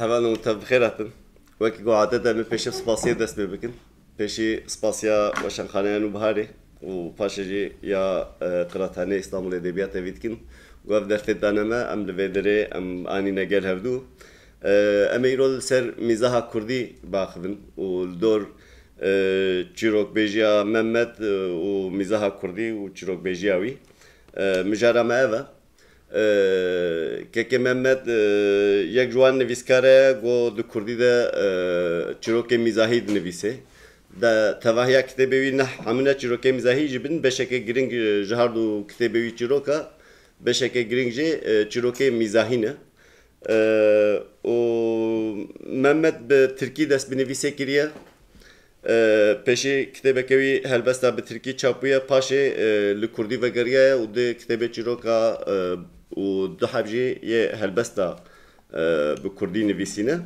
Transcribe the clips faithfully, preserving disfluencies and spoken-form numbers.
Hevalno, tev bi xêr hatin. Wekî ku adet e, em ê pêşî spasiyê dest pê bikin. Pêşî spasiya Weşanxaneya Nûbiharê û paşê jî ya, e, Qirathane Îstanbul Edebiyat Evi dikin. Ku ev derfet dane me, em li vê derê em anîne gel hevdû. E, em ê îro li ser mîzaha kurdî biaxivin û li dor, e, çîrokbêjiya Mehmet, e, û mîzaha kurdî û çîrokbêjiya wî. E, mijara me ev e. E, Kekê Mehmet, e, yek ji wan nivîskar e, ku di kurdî de, e, çîrokê mîzahî dinivîse. De tevahiya kitêbê wî ne hemûne çîrokê mîzahî jî bin, beşeke giring, e, ji her du kitêbê wî çîroka, beşeke giring jî, e, çîrokê mîzahî ne. E, û Mehmet bi tirkî dest bi nivîsê kiriye. E, pêşî kitêbeke wî helbesta bi tirkî çap bûye, paşê, e, li kurdî vegeriyaye û di kitêbê çîroka, e, û du heb jî yê helbesta, e, bi kurdî nivîsîne.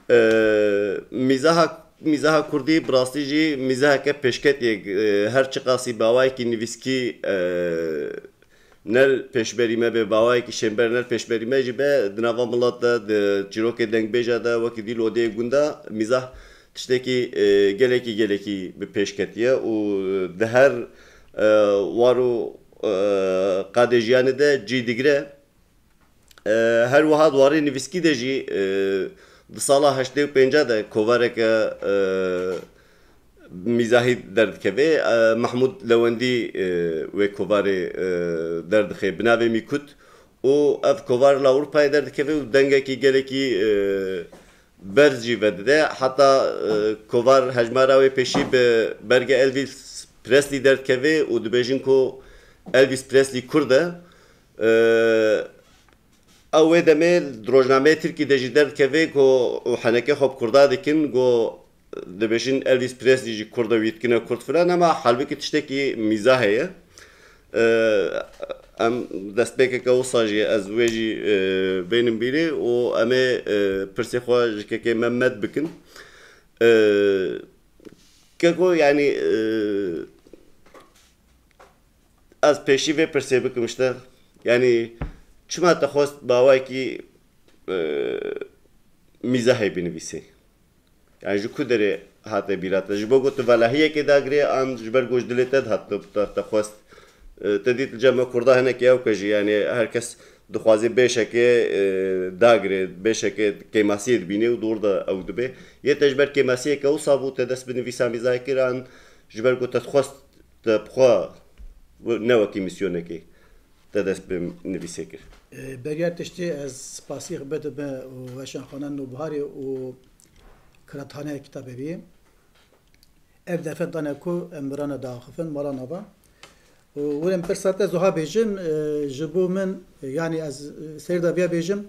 E, mîzaha, mîzaha kurdî bi rastî jî mîzaheke pêşketî ye. E, her çiqasî bi awayekî nivîskî, e, ne pêşberî me be, bi awayekî şênber ne pêşberî me jî be, di nava milet de, di çîrokê dengbêja de, wekî dîl û odeyê gunda mîzah tiştekî, e, gelekî, gelekî bi pêş ketiye û di her, e, war û, e, qadê jiyanê de cî digire. E, her wiha di warê nivîskî de jî, e, di sala heştê û pênca de kovareke, e, mîzahî derdikeve. E, Mahmûd Lewendî, e, wê kovarê, e, derdixe bi navê Mîkut û ev kovar li Ewropayê derdikeve û dengekî gelekî, e, berz jî vedide. Heta, e, kovar hejmara wê pêşî bi berge Elvis Presley derdikeve û dibêjin ku Elvis Presley kurd e. E, Ew wê demê di rojnameyê tirkî de jî derdikeve ku û henekê xwe bi kurda dikin, ku dibêjin Elvis Presley jî kurd e, wî dikine kurd filan, ema halbikî tiştekî mîzahê ye. Ee, em destpêkeke wisa jî ez wê jî, e, bênim bîrê û em ê, e, pirsê xwe ji kekê Mehmet bikin. Ee, keko, yanî, e, Ez pêşî vê pirsê bikim işte. Yanî çima te xwest bi awayekî, e, mîzahê binivîsê? Yanî ji ku derê hate bîra te? Ji bo ku tu velahiyekê dagirê an ji ber ku ji dilê te dihat te, te, te xwest? E, te dît li cem me kurda hinekî ew ke jî, yanî her kes dixwazê bêşekê, e, dagirê, bêşekê kêmasiyê dibînê û dûr de ew dibe. Yê te ji ber kêmasiyeke wisa bû te dest bi nivîsa mîzahê kir an ji ber ku te dixwest te bi xwe ne wekî misyonekê te dest bi nivîsê kir? E, beriya tiştî ez spasî xwe bidim û Weşanxaneya Nûbiharê û Kiratxaneya Kitabê bî. Ev derfet dane ku em mirane diaxifin, mala nava. Û werin pirsa te ez wiha bêjim, e, ji bo min, e, yanî ez, e, seyr de viya bêjim,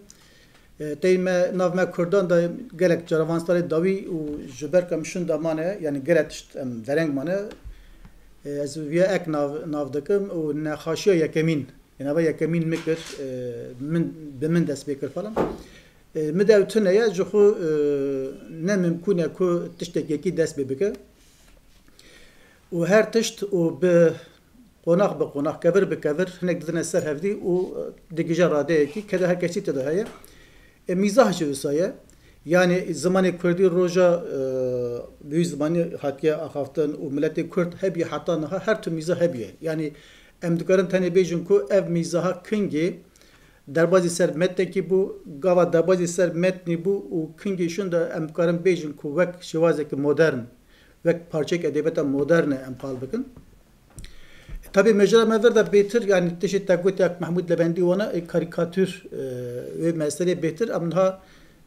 e, tey me, nav me Kurdan de gelek caravan starê dawî û ji ber ku em şûn de mane, yanî gelek tişt em vereng mane, e, ez viya ek nav, nav dikim û nexaşiya yekemîn, yanî eva yekemîn min kir, e, min, bi min dest pê kir falan. E, min de ew tune ye, ji xwe, e, ne mimkûn e ku tiştek yekî dest pê bike. Û her tişt û bi qonax bi qonax, kevir bi kevir hinek didine ser hevdî û, e, digije radeyekî, keda her kesî tê de heye. E, mîzah jî wisa ye. Yanî zimanê kurdî roja, e, bi wî zimanî hatiye axaftin û miletê kurd hebî heta niha her tu mîzah hebîye. Yanî em dikarin tenê bêjin ku ev mîzaha kingê derbazî ser metnekî bû, gava derbazî ser metnî bû û kingê şûn de em dikarin bêjin ku wek şêwazeke modern, wek parçeyek edebiyata modern e em qal bikin. Tabî mejra me vir de bêtir, yanî tiştê te got ya Mehmûd Levendî wana, e, karîkatûr, e, wê meselê bêtir, em niha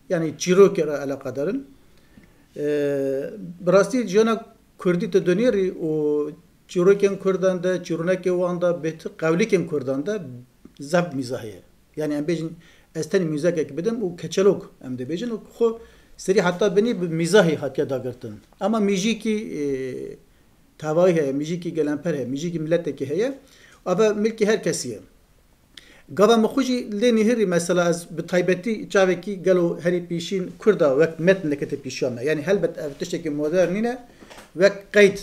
yanî çîrokê re eleqedar in. E, bi rastî jiyana kurdî tu dinêrî û Çîrokên Kurdan de, çîronekê wan de, bêtir qewlîkên Kurdan de zehf mîzah heye. Yani em bêjin, ez tenê mîzekek bidim û keçelok em dibêjin û xwe serî heta binî bi mîzahî hatiye dagirtin. Ama mîjîkî, e, tevayî heye, mîjîkî gelemper heye, mîjîkî miletekî heye. Ava milkî her kesî ye. Gava min xwe jî lê nihêrî, mesela ez bi taybetî çavekî gelo herî pîşîn Kurda wek metn nekete pîşiya me. Yani helbet ev tiştekî modern nîne, wek qeyd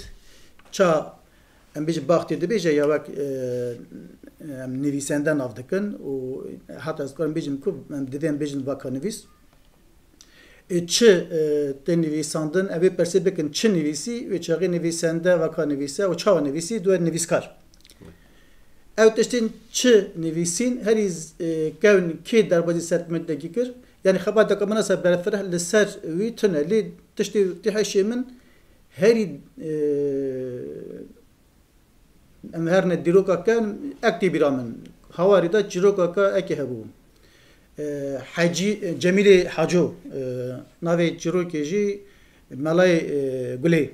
ça em bêjin baxtê dibêje ya wek, e, em nivîsende nav dikin û heta ez karim bêjim ku em divê em bêjin vakanivîs. E, çi, e, tê nivîsandin, em vê persê bikin, çi nivîsî, wê çaxê nivîsende vaka nivîse û çawa nivîsî, dû nivîskar. Ew tiştên çi nivîsîn, herî, e, kevn kê derbazî ser metnekî kir, yani xebateke min ser berfireh li ser wî tune, lê tiştê tê heşê min herî, e, Em herne dîroka ke ek tê bîra min. Hawarî de çîrokeke ekê hebû. E, Hecî, e, Cemîlê Haco, e, navê çîrokê jî Melayê, e, Gulê.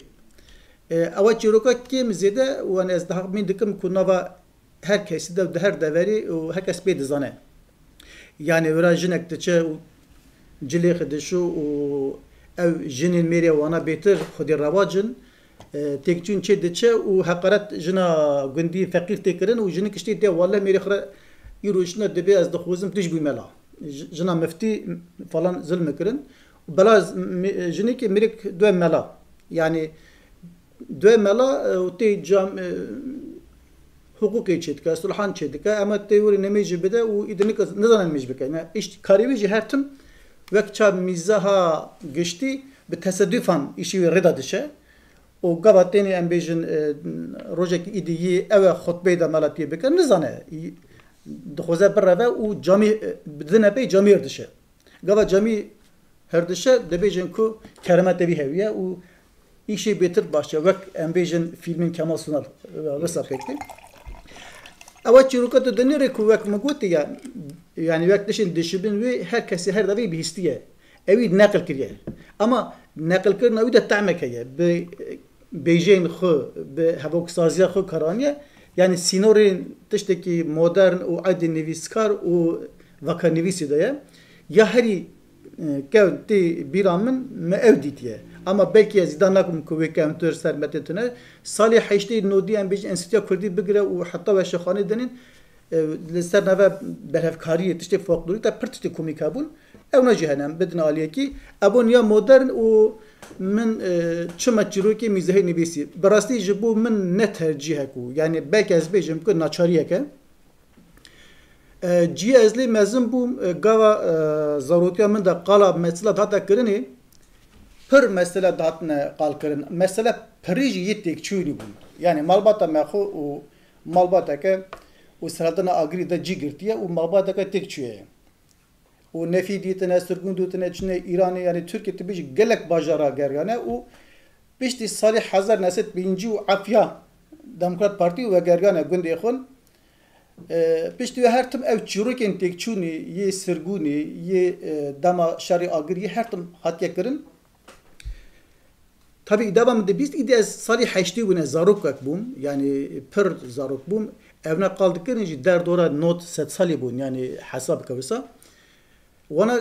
E, ewa çîroka kêm zêde û, yani, ez dahmîn dikim ku nava her kesî de, di her deverê û her kes pê dizane. Yani wira jinek diçe û cilê xwe dişo û ew jinên mêrê wana bêtir xwedî rewac in, e, têkçûn çê diçe û heqaret jina gundî feqîr tê kirin û jinik tiştê tê, wale mêrê xwe re îro jina dibê ez dixwazim tu jî bû mela. J-, jina miftî falan zilm kirin. Û bela z-, mê-, jinekê mêrek due mela. Yani Due mela, e, û tê cam-, e, hiqûqê çêdike, sulhan çêdike, ema tê were nemêjê bide û îdî nik-, nizane nimêj bike. Ne, îş-, karê wî jî her tim wek çav mîzaha giştî bi tesedufan îşî wî rêda diçe. Û gava tênê em bêjin, e, rojekî îdî yî ew e xutbeyê de mela tê bike, nizane. Î-, dixwaze bireve û camî, e, bidine pey camî her diçe. Gava camî her diçe, dibêjin ku keremetê wî hewiye û îşê bêtir baş e, wek em bêjin fîlmên Kemal Sunal, e, wisa pêk tê. Ewa çîroka tu dinêrê ku wek min gotî ya, yani wek tişên dişibin wê her kesî her devê bihîstiye. Ewî neqil kiriye. Ama neqilkirina wî de tehmek heye. Bi bêjeyên xwe, bi hevoksaziya xwe karaniye, yani sînorên tiştekî modern û aydê nivîskar û vakanivîsî de ye. Ya herî, e, kevn tê bîra min, me ew dîtiye. Ama belkî ez îda nakim ku wê kevntir ser metê tune. Salê heştê nodî em bêjin Enstîtuya Kurdî bigire û heta Weşanxaneyê Denên, e, li ser nava berhevkariyê tiştê folklorîk de pir tiştê komîk hebûn. Ew ne jî hene, em bidin aliyekî. Ebûn ya modern û min, e, çima çîrokê mîzahî nivîsî. Bi rastî ji bo min ne tercîhek û, yani belkî ez bêjim ku naçariyek e. E, cî ez lê mezin bûm, e, gava, e, zarotiya min de qala mesela dihate kirinê, pir mesela dihatine qalkirin. Mesela pirî jî yê têkçûnî bûn. Yani malbata me xwe û malbateke û serhildana Agirî de cî girtiye û malbateke têkçûyê ye. Û nefî dîtine, sirgûn dîtine, çine Îranê, yani Tirkiye tu bêjî gelek bajara geriyane û piştî salê hezar neh sed pêncî û heft ya Demokrat Partî û vegeriyane gundê xwe. E, piştî wê her tim ew çîrokên têkçûnê, yê sirgûnê, yê, e, dema şerê Agiriyê her tim hatiye kirin. Tabî îdaba min dibîst, îdî ez salî heştê bûne, zarokek bûm, yanî pir zarok bûm. Evna qal dikirin jî derdora nod sed salî bûn, yanî hesab bike wisa. Wana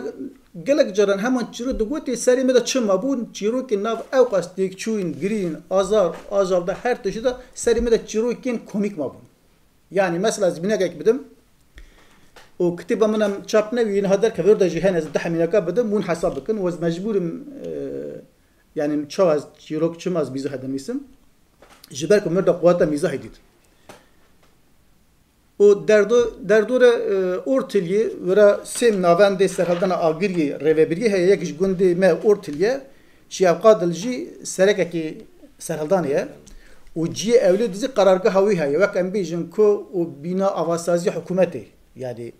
gelek caran heman çîrok digotê, serê me de çi mabûn, çîrokên nav ewqas têkçûyîn, girîn, azar, ajal de her tiştî de serê me de çîrokên komîk mabûn. Yanî mesela ez mînekek bidim, û kitêba min em çap nebî, niha derkeve, wê de jî hene, ez deh mîneka bidim, hûn hesab bikin, û ez mecbûr im, e, yanî çawa ez çîrok çima ez mîzahê dinivîsim, ji ber ku mir de quweta mîzahê dît. Û derdo-, derdore, e, Ortiliyê, wira sê navendê serhildana Agiriyê rêvebiriyê heye, yek ji gundê me Ortiliye, Şiyevqadil jî serekekî serhildanê ye. Û ciyê ewlê dizî qerargeha wî heye, wek em bêjin ku û bîna avasaziya hikûmetê. Yanî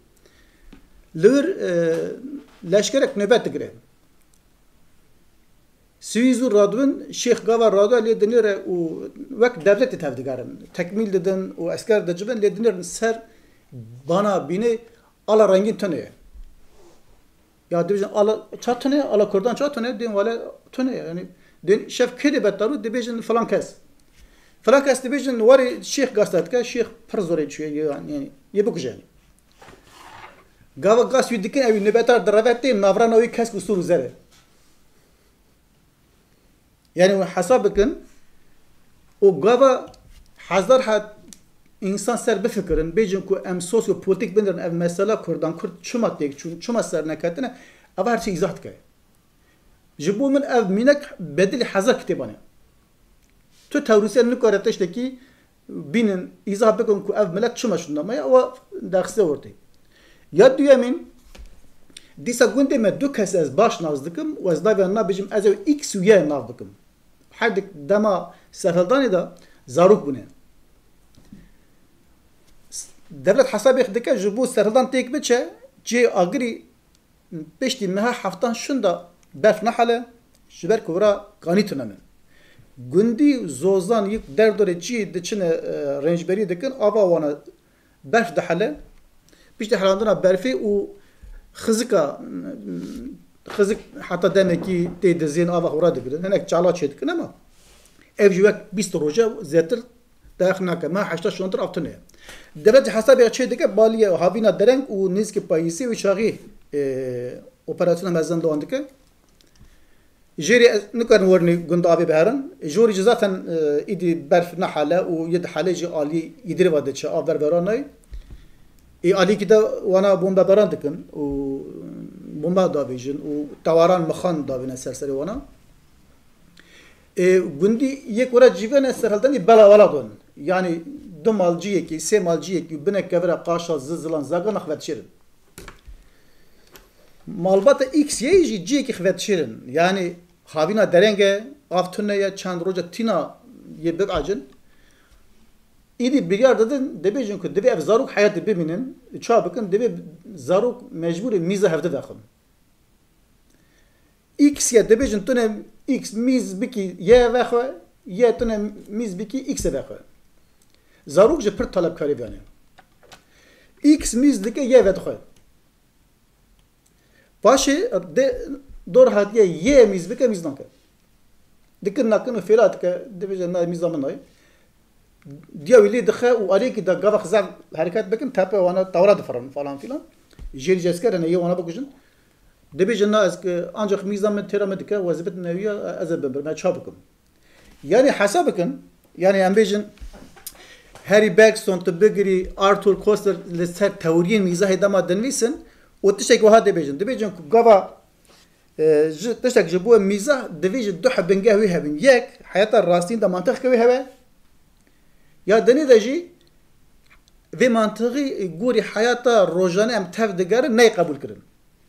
li wir, e, leşkerek nobet digire. Sivîl zû radibin, şêx gava radiya lê dinêre û wek devletê tevdigerin. Tekmîl didin û esker dicivin, lê dinêrin ser bana bînê ala rengîn tune ye. Ya dibêjin ala ça tune ye, ala kurdan ça tune ye, dên wale tune ye. Yanî dên şev kê dê betarû dibêjin filan kes. Filan kes dibêjin, warê şêx gasta dike, şêx pir zorê çûye, yani, yani, yê bikuje, yani. Gava gas wî dikin, ew nûbetar direve tê, navrana wî kesk û sûr û zer e. Yani, hûn hesab bikin, û gava hezar hat însan ser bifikirin, bêjin ku em sosyopolitîk binêrin, ev mesela Kurdan Kurd çima têk çûn, çima ser neketine, ev her şey îzah dike. Ji bo min ev mînak bedilî hezar kitêban e. Tu tewrîsê nikare tiştekî bînin, îzah bikin ku ev milet çima şûnda me ya, ew derxiste ortê. Ya duyemîn, dîsa gundê me du kes ez baş nas dikim û ez navê wan nabêjim, ez ew X û Y nav bikim. Her dik dema serhildanê de zarok bûne. Devlet hesabê dike ji bo serhildan têk biçe, cihê agirî piştî meha heftan şûnda berf nehele, ji ber ku wira ganî tune min. Gundî zozan yek derdorê cî diçine, e, rêncberî dikin, ava wana berf dihele. Piştî helandina berfê û xizika, xizik heta demekî tê dizên ava xwe radigirin. Hinek çala çêdikin ama ev jî wek bîst roje zêtir dayax nake. Me heşta şontir av tune ye. Devlet hesabê çê dike, baliye havîna dereng û nêzîkî payîzê wî çaxî, e, operasyona mezin li wan dike. Jêrî ez nikarin werinî gund avê biherin. Jorî jî zaten, e, îdî berf nehele û yê dihele jî alî îdirê ve diçe, av berveran nayê. Ê alîkî de wana bombebaran dikin û bombe davêjin û tewaran mixan davêne ser serê wana. Ê, gundî yek were cîvene serhildanî bela wela don. Yani du malciyekî, sê malciyekî, binek kevira qaşa, zizilan, zagana xvetşêrin. Malbata X Y jî ciyekî xvetşêrin. Yani havîna derenge, av tune ye, çend roja tîna yê bibecin. Îdî biryar didin, dibêjin ku divê ev zarok heyatê bimînin, ça bikin, divê zarok mecbûrê mîza hevdi vexin. X ye, dibêjin tu ne X mîz bikî Y vexwe, Y tu ne mîz bikî X vexwe. Zarok ji pir talebkarî vane. X mîz dike Y vedixwe. Paşê de dor hatiye Y mîz bike, mîz nake. Dikin nakin û fêla dike, dibêje na mîza min nayê. Diya wî lê dixe û aliyekî de gava xizan hereket bikin, tepe wana tawra difirin falan filan. Jêrî cesker hene yê wana bikujin. Dibêje na ez ki ancak mîza min têra min dike, wezibit newiya ez ê bimbirim, ez ça bikim. Yani hesab bikin, yani em bêjin Harry Bergson tu bigirî Arthur Koestler li ser teoriyên mîzahê dema dinivîsin û tiştek wiha dibêjin. Dibêjin ku gava, e, ji, tiştek ji bo mîzah divê ji du bingeh wî hebin. Yek, heyata rastîn de mantiqeke wî hebe. Ya dinê de jî vê mantiqî gorî heyata rojane em tev digerin neyê qebûl kirin.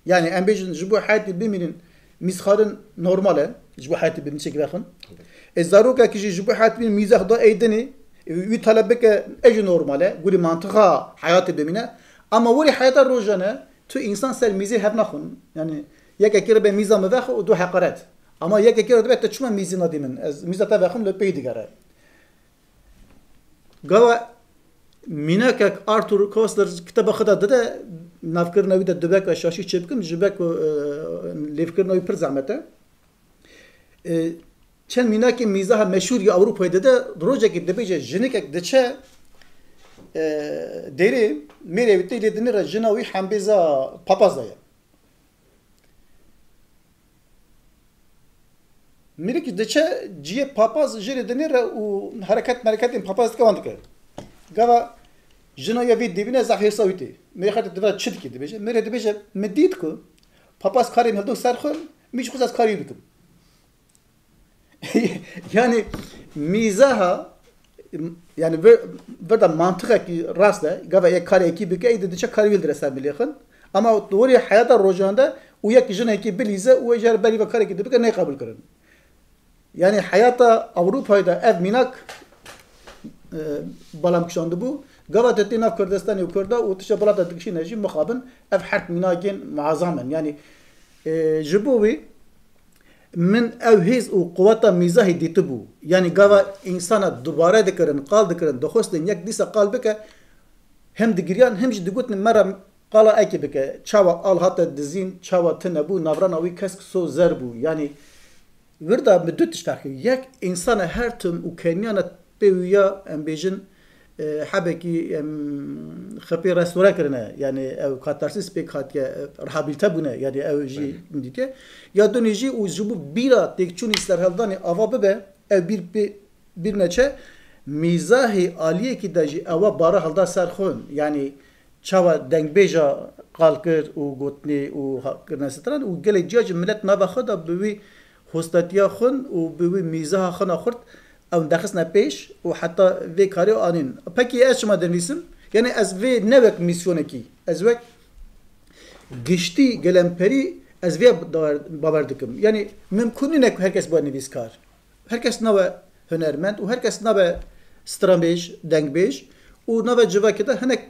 Yani em bêjin ji bo heyatê bimînin mîzxarin normal e, ji bo heyatê bimînin çekî vexin. E, zarokekî jî ji bo heyatê bimînin mîza xwe da ey dinê, e, wî talep bike, e jî normal e, gorî mantiqa heyatê bimîne. Ama werî heyata rojane, tu însan ser mîzê hev naxwin. Yani yekekî re be mîza min vexwe û du heqaret. Ama yekekî re dibe tu çima mîzê nadî min? Ez mîza te vexwim li pey digere. Gava mînakek Arthur Koestler kitaba xwe de dide, navkirina wî de dibeka şaşî çêbikim, ji ber ku, e, lêvkirina wî pir zehmet e. E, çend mînakê mîzaha meşhûr ya Ewropayê dide, rojekê dibêje jinikek diçe, e, dêrê, mêrê wî tê lê dinêre jina wî hembêza papaz de ye. Mirikî diçe ciyê papaz jê re dinêre û hereket mereketên papaz dike wan dike. Gava jina ya vê dibîne zaf hêrsa wî tê. Mirê xwe dibêje çi dikî dibêje. Mirê dibêje min dît ku papaz karê min hildo ser xwe, min jî xwest ez karê wî bikim. Yani mîzaha, yani vir, vir de mantiqekî rast e, gava yek karê yekî bike, êdî diçe karê wî li ser milê xin. Ama tu werî heyata rojane de û yek jinekî bilîze û wê ji her berî ve karekî dibike neyê qebûl kirin. Yani heyata Ewropayê de ev mînak, e, balam kişandibû. Gava te tê nav Kurdistanê û Kurda û tişta bila te dikişîne jî mixabin ev her mînakên muazam in. Yani, e, ji bo wî min ew hêz û quweta mîzahê dîtibû. Yani gava însana dubare dikirin, qal dikirin, dixwestin yek dîsa qal bike, hem digiriyan, hem jî digotin, me re qala ekê bike, çawa al hate dizîn, çawa tune bû, navrana wî kesk so zer bû. Yani, wir de min du tişt ferq kir. Yek, însana her tim û keniyana pê wî ya, em bêjin, e, hebekî, em, xipê restore kirine. Yani ew katarsis pêk hatiye, e, rehabilite bûne. Yani ew jî dîtiye. Ya dunî jî û ji bo bîra têkçûnî serhildanê ava bibe, ew bîr pê, bîr neçe, mîzahê aliyekî de jî ewa bara hilda ser xwe. Yani çawa dengbêja qal kir û gotinê û ha-, kirine stran û gelek ciya jî millet nava xwe de bi wî hostatiya xwe û bi wî mîzaha xwe na xurt ew dixistine pêş û heta vê karê anîn. Pekî ez çima dinivîsim? Yani ez vê ne wek mîsyonekî, ez wek giştî gelemperî ez vê bawer, bawer dikim. Yani mimkun nîne ku her kes bibe nivîskar. Her kes nabe hunermend û her kes nabe stranbêj, dengbêj û nabe civakê de hinek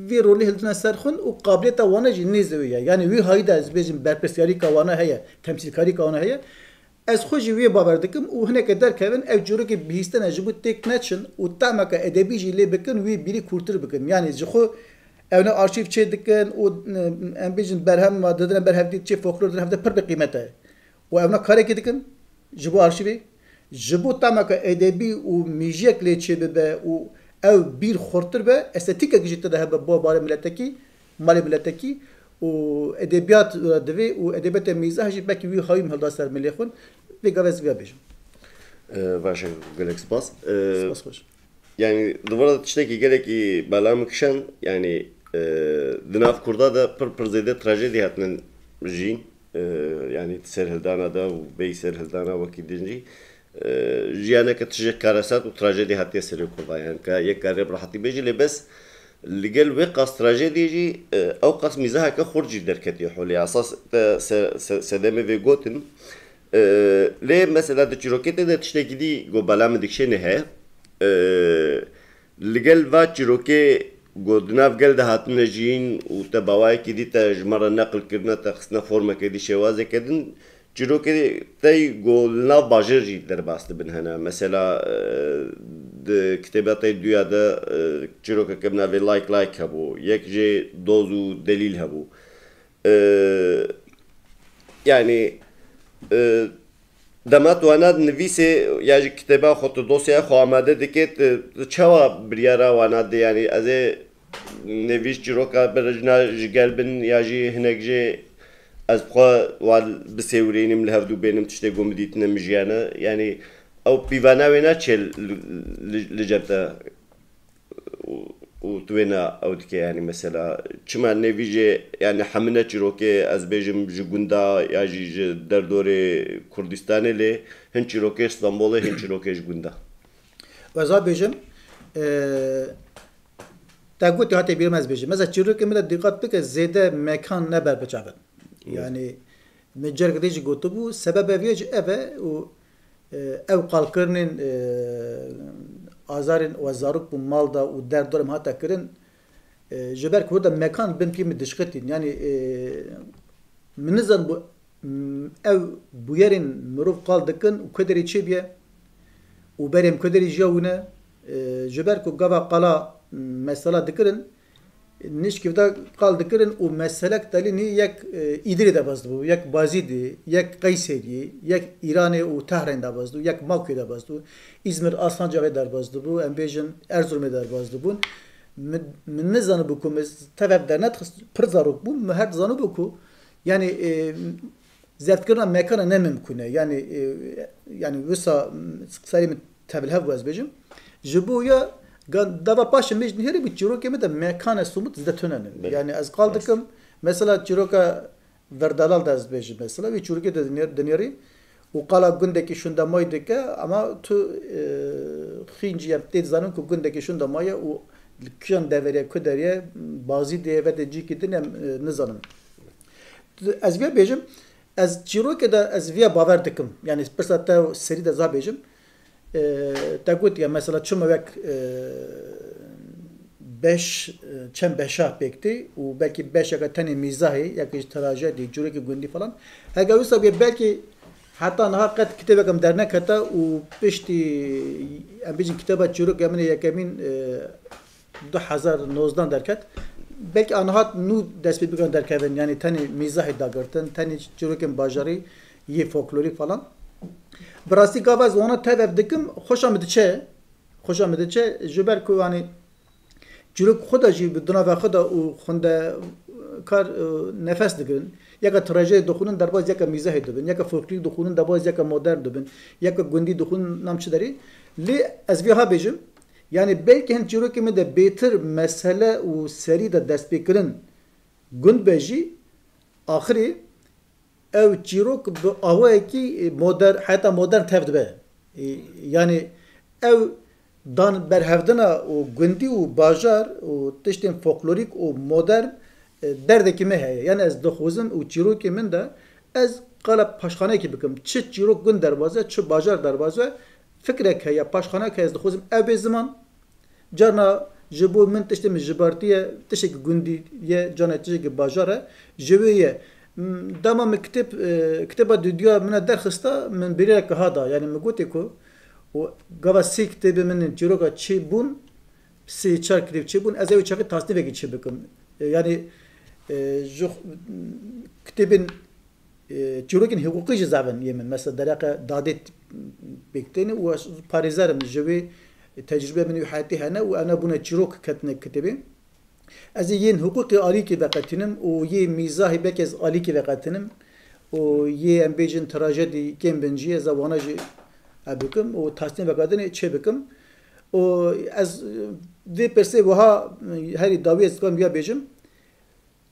vê rolê hildine ser xwe û qabiliyeta wana jî nêzî wê ye. Yani wî hayî de ez bêjim berpirsiyarîka wana heye, temsîlkarîka wana heye. Ez xwe jî wê bawer dikim û hineke derkevin ew çîrokê bihîstene ji bo têk neçin û tahmeke edebî jî lê bikin, wî bîrî kûrtir bikin. Yani ji xwe ew ne arşîv çê dikin û, e, em bêjin berhem didine ber hevdî çê folklor didine hevde pir bi qîmet e. Û ew ne karekê dikin ji bo arşîvê, ji bo tahmeke edebî û mîjiyek lê çê bibe û ew bîr xurtir be, estetîkek jî tê de hebe bo barê miletekî, malê miletekî û edebiyat, e, divê û edebiyatê mîzah jî belkî wî hayî hilda ser milê xwe. Vê gavê ez vê bêjim. E, baş e, gelek spas. E, Spas xweş. Yani, di vira tiştekî gelekî bela min kişand, yani, e, di nav Kurda de pir, pir zêde trajedî hatine jîn. E, yani, serhildana de û bêyî serhildana wekî din jî, e, jiyaneke tije karesat û trajedî hatiye serê Kurda. Yani, ka yek karê bi rehetî bêjî, lê bes li gel wê qas trajedî jî, e, ew qas mîzaheke xurt jî derketiye holê. Esas te se-, se-, sedemê vê gotin, E, lê mesela di çîrokê te de tiştekî dî ku bela min dikişêne heye. E, li gel va çîrokê ku di nav gel de hatine jiyîn û te bawayekî dî te ji me re neqil kirine, te xistine formeke dî şêwazeke din, çîrokê te ku li nav bajêr jî derbas dibin hene. Mesela, e, di kitêba te duya de, e, çîrokeke bi navê Like Like hebû. Yek jê Doz û Delîl hebû. E, yani, e, dema tu wana nivîsê ya jî kitêba xwe tu dosyaya xwe amade dike, tu, tu çawa biryara wana dê? Yani, ez ê nivîs çîroka birjina ji gel bin ya jî hinek jê ez bi xwe wan bisêwirînim, li hevdû bênim tiştê ku min dîtine min jiyane. Yani, ew pîvana wê naçe li, li, li cem te. û, û tu wêna ew dike, yani, mesela, çima nêvî jê, yani, hemine çîrokê, ez bêjim, ji gunda ya jî ji derdorê Kurdistanê lê, hin çîrokê Stenbolê, hin çîrokê ji gunda. Ez a bêjim, e, te gotî hate bîrim ez bêjim. Mesela çîrokê min de dîqat bike, zêde mekan ne berbiçav in. Evet. Yani, min careke din jî gotibû, sebebe vê jî ev e û, e, ew qalkirinên, e, azarên we zarok bû mal da û derdorê me hate kirin, e, ji ber ku hûrda mekan bin pî min dişqitîn. Yani, e, min nizan bû, m, ew bûyerên mirov qal dikin û ku derê çêbiye û berê em ku derê jiya wine, e, ji ber ku gava qala, m, mesela dikirin, nişkî vida qal dikirin û meselek telî nî yek, e, Îdirê de baz dibû, yek Bazîdê, yek Qeyseriyê, yek Îranê û Tehrên de baz dibû, yek Makûyê de baz dibû, Îzmir, Aslancexê derbaz dibû, em bêjin Erzurumê derbaz dibûn. Min, min nizanibû ku min tev ev dernedixist, pir zarok bûm, min her dizanibû ku, yani, e, zeftkirina mekana ne mimkûn e. Yani, e, yani wisa, m, serê min tevlihev bû ez bêjim. Ji bo ya gan-, dava paşê min jî dinêrî bû çîrokê min de mekane somut zide tune ne. Belê. Yani ez qal Rast. dikim, mesela çîroka Verdalal de ez bêjim mesela, wî çîrokê de dinêr-, dinêrî û qala gundekî şundemayî dike, ama tu, e, xîncî em tê dizanin ku gundekî şundemayî ye û li kijan deverê ku derê ye, bazî dê ve de cîkî din em, e, nizanin. Ez vê bêjim, ez çîrokê de ez vê bawer dikim. Yani pirsa te serî de za bêjim. E, te got ya mesela çima wek, e, beş, e, çend beşa pêk tê û belkî beşeke tenê mîzahê, yekê ji trajedî, cûrekî gundî falan. Heke wisa bê belkî heta niha qet kitêbeke min dernekete û piştî em bêjin kitêba çîrokê min ê yekemîn, e, du hezar nozdan derket. Belkî aniha nû dest pê bikin derkevin, yani tenê mîzahê dagirtin, tenê çîrokên bajarî yê folklorîk falan. Bi rastî gava ez wana tev ev dikim, xweşa min diçe. Xweşa min diçe, ji ber ku, yanî, çîrok xwe de jî bi di nava xwe de û xwendekar, e, nefes digirin. Yeka trajediyê dixwînin derbas yeka mîzahê dibin, yeka folklorî dixwînin derbas yeka modern dibin, yeka gundî dixwînin nam çi derê. Lê ez vê ha bêjim, yanî belkî hin çîrokê min de bêtir mesele û serî de destpêkirin gund be jî, axirê ew çîrok bi awayekî modern, heta modern tev dibe. E, yanî ew dan berhevdina û gundî û bajar û tiştên folklorîk û modern, e, derdekî me heye. Yanî ez dixwazim û çîrokê min de ez qala paşxaneyekî bikim. Çi çîrok gund derbas e, çi bajar derbas e, fikrek heye, paşxanek heye, ez dixwazim ew bê ziman. Carna ji bo min tiştê min jibartiye, tiştekî gundî ye, carna tiştekî bajar e. Ji wê ye. M, dema min kitêb, e, kitêba dudiya min e derxista, min birêreke ha da. Yanî min gotê ku û gava sê kitêbê min in çîroka çêbûn, sê çar kitêb çêbûn, ez ê wê çaxê tasnîfekî çêbikim. E, yanî, e, ji xu-, kitêbên e, çîrokên hiqûqî jî zaf in yê min. Mesela dereqe dadê t-, pêk têne û ez parêzer im ji wê tecrûbe min û heyetê hene û ene bûne çîrok ketine kitêbê. Ez ê yên hiqûqê alîkî veqetînim û yê mîzahê belkî ez alîkî veqetinim û yê em bêjin trajedî kêm bin jî ez wana jî ev bikim û tasnî veqetinê çê bikim. Û ez, e, vê pirsê wiha, e, herî dawî ez dixwazim ya bêjim.